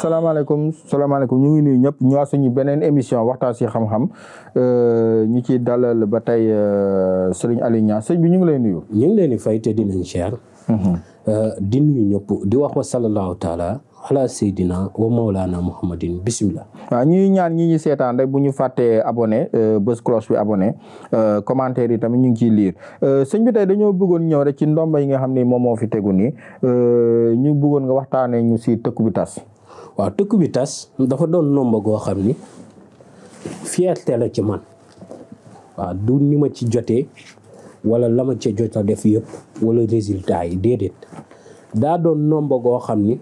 salaamaaleykum ñu ngi nuyu ñëpp ñu wax suñu beneen émission waxtaan si xam-xam ñu ci dalal ba tey Serigne Aliou Niang sëñ bi ñu ngi lay nuyu. ñu ngi leen di fay te dinañ cher. di nuyu ñëpp di wax wa sallallahu taala ala seydina wa mawlana muhammadin bismillah. waaw ñuy ñaan ñi seetaan rek bu ñu fàttee abonné bës cloche bi abonné commentaire yi tamit ñu ngi ciy lire sëñ bi tey dañoo bëggoon ñëw rek ci ndomba yi nga xam ne moom moo fi tegu nii ñu bëggoon nga waxtaanee ñu si tëkku bi tas. waaw tëkku bi tas dafa doon ndomba goo xam ni fierté la ci man waaw du ni ma ci jotee wala la ma ca jot a def yëpp wala résultat yi déedéet daa doon ndomba goo xam ni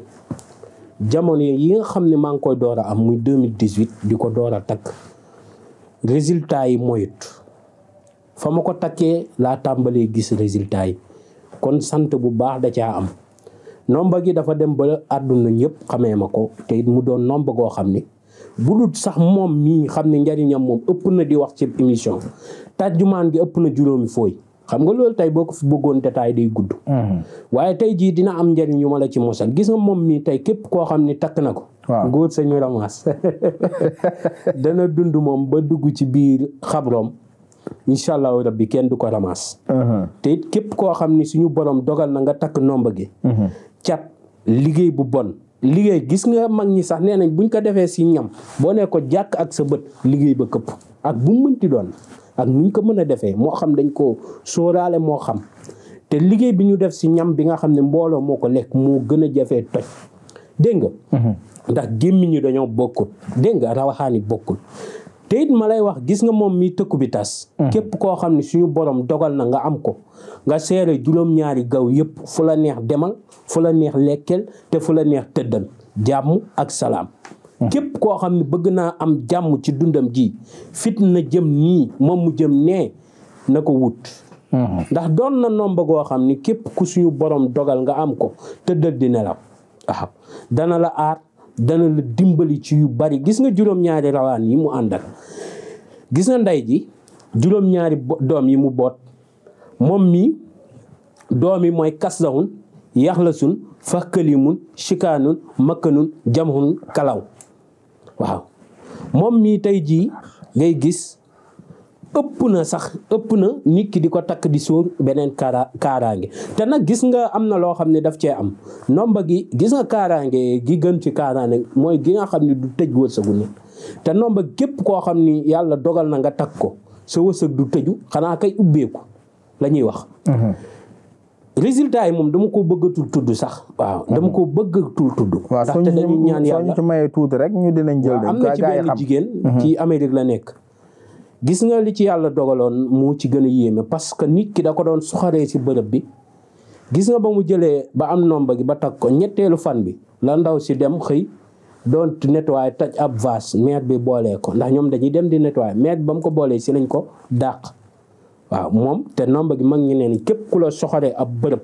jamono yi nga xam ne maa ngi koy door a am muy 2018 di ko door a takk résultat yi moyut fa ma ko takkee laa tàmbalee gis résultat yi kon sant bu baax da caa am nomba gi dafa dem ba àdduna ñëpp xamee ma ko te it mu doon nomba goo xam ni bu dul sax moom mii xam ne njariñam moom ëpp na di wax ci émission tàjjumaan gi ëpp na juróomi fooy xam nga loolu tey boo ko fi bëggoon détail day gudd waaye tey jii dina am njariñ yu ma la ci mosal gis nga moom mii tey képp koo xam ni takk na ko góor sañu ramas dana dund moom ba dugg ci biir xabroom incha allahu rabbi kenn du ko ramas te it képp koo xam ni suñu borom dogal na nga takk nomba gi cat liggéey bu bon liggéey gis nga mag ñi sax nee nañ buñ ko defee si ñam boo ne ko jàkk ak sa bët liggéey ba këpp ak bu mu mënti doon ak nuñ ko mën a defee moo xam dañ ko sóoraale moo xam te liggéey bi ñu def si ñam bi nga xam ne mbooloo moo ko lekk moo gën a jafee toj dégg nga ndax gémmiñ ñi dañoo bokkul dégg nga rawaxaani bokkul te it ma lay wax gis nga moom mi tëkku bi tas képp koo xam ne suñu borom dogal na nga am ko nga seere juróom-ñaari gaw yëpp fu la neex demal fu la neex lekkel te fu la neex tëddal jàmm ak salaam képp koo xam ne bëgg naa am jàmm ci dundam ji fit na jëm nii moom mu jëm nee na ko wut ndax doon na nomba goo xam ni képp ku suñu borom dogal nga am ko tëddal di nelaw waaw dana la aar dana la dimbali ci yu bari gis nga juróom-ñaari rawaan yi mu àndal gis nga ndey ji juróom-ñaari doom yi mu boot moom mi doom yi mooy kasdahun yaxlasun fakkalimun shikaanun makkanun jamhun kalaw waaw moom mii tey jii ngay gis ëpp na nit ki di ko takk di sóor beneen kaaraange te nag gis nga am na loo xam ne daf cee am nomba gi gis nga kaaraange gi gën ci kaaraange mooy gi nga xam ne du tëj wërsëgu nit te nomba képp koo xam ni yàlla dogal na nga takk ko sa wërsëg du tëju xanaa kay ubbeeku la ñuy wax résultat yi moom dama ko bëggatul tudd sax waaw dama ko bëggatul tudd ndaxte dañuy ñaan yàlla ci mayee tuuti rek ñu dinañ jël am na ci benn jigéen ci Amérique la nekk gis nga li ci yàlla dogaloon mu ci gën a yéeme parce que nit ki da ko doon soxaree si bërëb bi gis nga ba mu jëlee ba am nomba gi ba takk ko ñetteelu fan bi la ndaw si dem xëy doon nettoyer taj ab vase maire bi boolee ko ndax ñoom dañuy dem di nettoyer maire bi ba mu ko boolee si lañ ko dàq waaw moom te nomba gi mag ñi neen képp ku la soxoree ab bërëb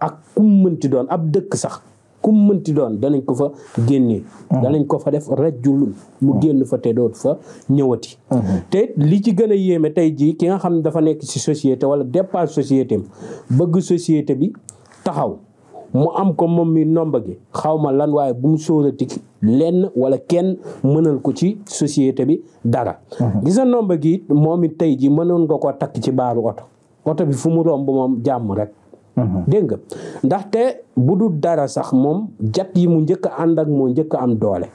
ak kum mënti doon ab dëkk sax kum mënti doon danañ ko fa génnee danañ ko fa def rajulun mu génn fa te doot fa ñëwati te li ci gën a yéeme tey jii ki nga xam ne dafa nekk ci société wala dépasse société am bëgg société bi taxaw mu am ko moom mi nomba gi xaw ma lan waaye bu mu sóorati lenn wala kenn mënal ko ci société bi dara gis na nomba gi moom it tey ji mënoon nga ko takk ci baaru oto bi fu mu romb moom jàmm rek dégg nga ndaxte bu dul dara sax moom jat yi mu njëkk a ànd ak moo njëkk a am doole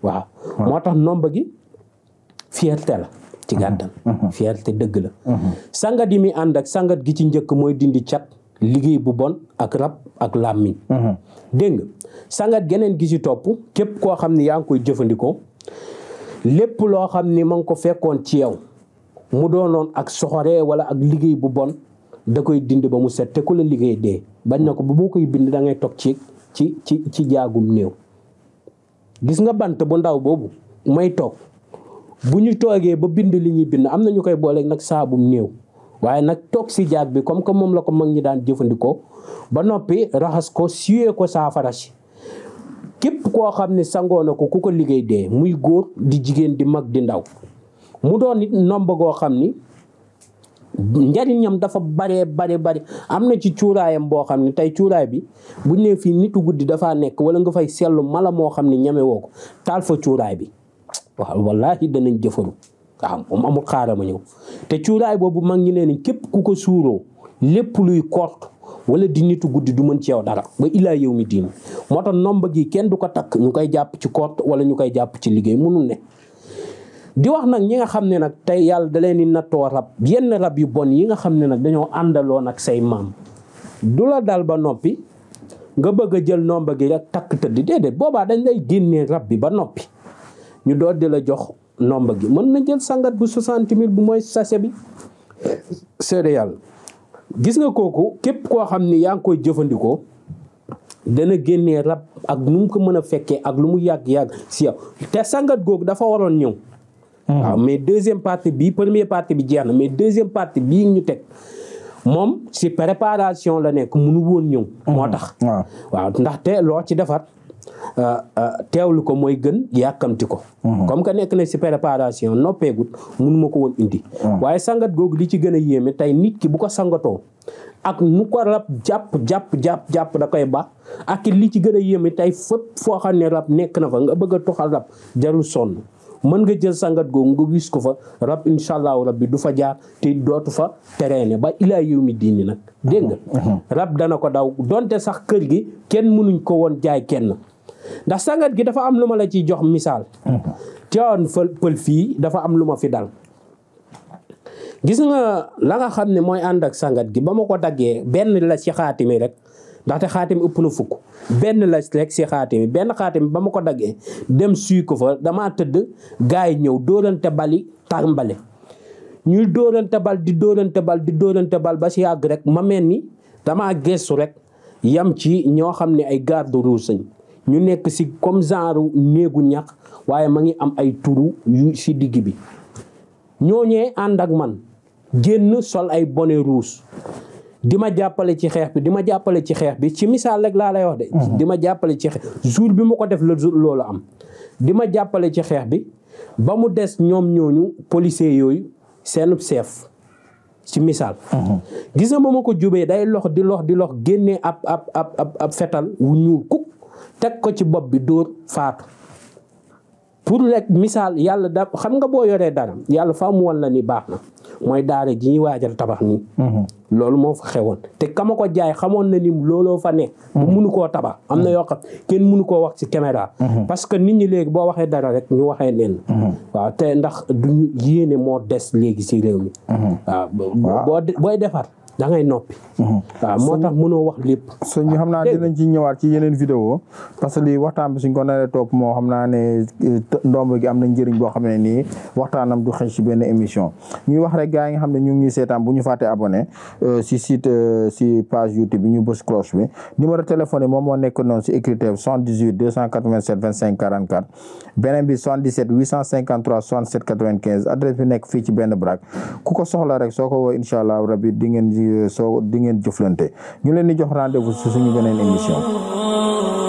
waaw moo tax nomba gi fierté la ci gàttal fierté dëgg la sangat yi mi ànd ak sangat gi ci njëkk mooy dindi cat liggéey bu bon ak rab ak làmmiñ dégg nga sangat geneen gi ci topp képp koo xam ne yaa ngi koy jëfandikoo lépp loo xam ni ma ngi ko fekkoon ci yow mu doonoon ak soxoree wala ak liggéey bu bon da koy dindi ba mu set te ku la liggéey dee bañ na ko ba boo koy bind da ngay toog ci jaagum néew gis nga bant bu ndaw boobu may toog bu ñu toogee ba bind li ñuy bind am na ñu koy booleeg nag saabum néew waaye nag toog si jaag bi comme que moom la ko mag ñi daan jëfandikoo ba noppi raxas ko suyee ko saafara si képp koo xam ne sangoo na ko ku ko liggéey dee muy góor di jigéen di mag di ndaw mu doon it nomba goo xam ni njariñam dafa bare am na ci cuuraayam boo xam ne tey cuuraay bi buñ ne fii nitu guddi dafaa nekk wala nga fay seetlu mala moo xam ne ñeme woo ko taal fa cuuraay bi waaw wallaahi danañ jëfaru waaw moom amul xaaral ma ñëw te cuuraay boobu mag ñi nee nañ képp ku ko suuroo lépp luy kort wala di nitu guddi du mën ci yow dara ba ilaa yow mi diin moo tax nomba gi kenn du ko takk ñu koy jàpp ci kort wala ñu koy jàpp ci liggéey mënul ne. di wax nag ñi nga xam ne nag tey yàlla da leen di nattoo rab yenn rab yu bon yi nga xam ne nag dañoo àndaloon ak say maam du la dal ba noppi nga bëgg a jël nomba gi rek takk tëdd déedéet boobaa dañ lay génnee rab bi ba noppi ñu doon di la jox nomba gi mën na jël sangat bu 60 000 bu mooy sachet bi seede yàlla gis nga kooku képp koo xam ni yaa ngi koy jëfandikoo dana génnee rab ak nu mu ko mën a fekkee ak lu mu yàgg si yow te sangat googu dafa waroon ñëw. waaw mais deuxième partie bi première partie bi jeex na mais deuxième partie bii ñu teg moom si préparation la nekk mënu woon ñëw. moo tax waaw ndaxte loo ci defar teewlu ko mooy gën yàkkamti ko. comme que nekk na si préparation noppeegut mënuma ko woon indi. waaye sangat googu li ci gën a yéeme tey nit ki bu ko sangatoo ak nu ko rab jàpp da koy baax ak li ci gën a yéeme tey fépp foo xam ne rab nekk na fa nga bëgg a toxal rab jarul sonn. mën nga jël sangat googu nga wis ko fa rab incha allahu rabbi du fa jaar te dootu fa tereene ba ilaa yow mi diini nag dégg nga rab dana ko daw donte sax kër gi kenn mënuñ ko woon jaay kenn ndax sangat gi dafa am lu ma la ciy jox misaal teewoon pël fii dafa am lu ma fi dal gis nga la nga xam ne mooy ànd ak sangat gi ba ma ko daggee benn la ci xaatimi rek ndaxte xaatimi ëpp na fukk benn la rek si xaatimi benn xaatimi ba ma ko daggee dem suy ko fa damaa tëdd gars yi ñëw dóorante bali tàmbale ñuy dóorante bal ba si yàgg rek ma mel ni damaa gestu rek yam ci ñoo xam ne ay garde rouge lañ ñu nekk si comme genre néegu ñax waaye ma ngi am ay turu yu si digg bi ñooñee ànd ak man génn sol ay bonnet rouge di ma jàppale ci xeex bi ci misaal rek laa lay wax de di ma jàppale ci xeex jour bi ma ko def la loolu am di ma jàppale ci xeex bi ba mu des ñoom ñooñu policiers yooyu seen chef ci misaal gis nga ba ma ko jubee day lox di lox génnee ab fetal wu ñuul kuk teg ko ci bopp bi dóor faatu pour rek misaal yàlla da xam nga boo yoree dara yàlla fa mu woon la ni baax na mooy daara ji ñuy waajal tabax nii loolu moo fa xewoon te kama ko jaay xamoon na ni looloo fa ne bu mënu koo tabax am na yoo xam kenn mënu koo wax ci caméra parce que nit ñi léegi boo waxee dara rek ñu waxee nen waaw te ndax duñu yéene moo des léegi ci réew mi waaw booy defar da ngay noppi waaw moo tax mënoo wax lépp sëñ bi xam naa dinañ ci ñëwaat ci yeneen vidéo parce que lii waxtaan bi suñ ko naree topp moo xam naa ne ndomb gi am na njëriñ boo xam ne nii waxtaanam du xëy ci benn émission ñuy wax rek gars yi nga xam ne ñu ngi seetaan bu ñu fàtte abonné si site si page YouTube bi ñu bës cloche bi numéro téléphone yi moom moo nekk noonu si écriture 78 287 25 44 beneen bi 77 853 67 95 adresse bi nekk fii ci benn brak ku ko soxla rek soo ko woo incha allah rabbi di ngeen jëflante ñu leen di jox rendez-vous ci suñu beneen émission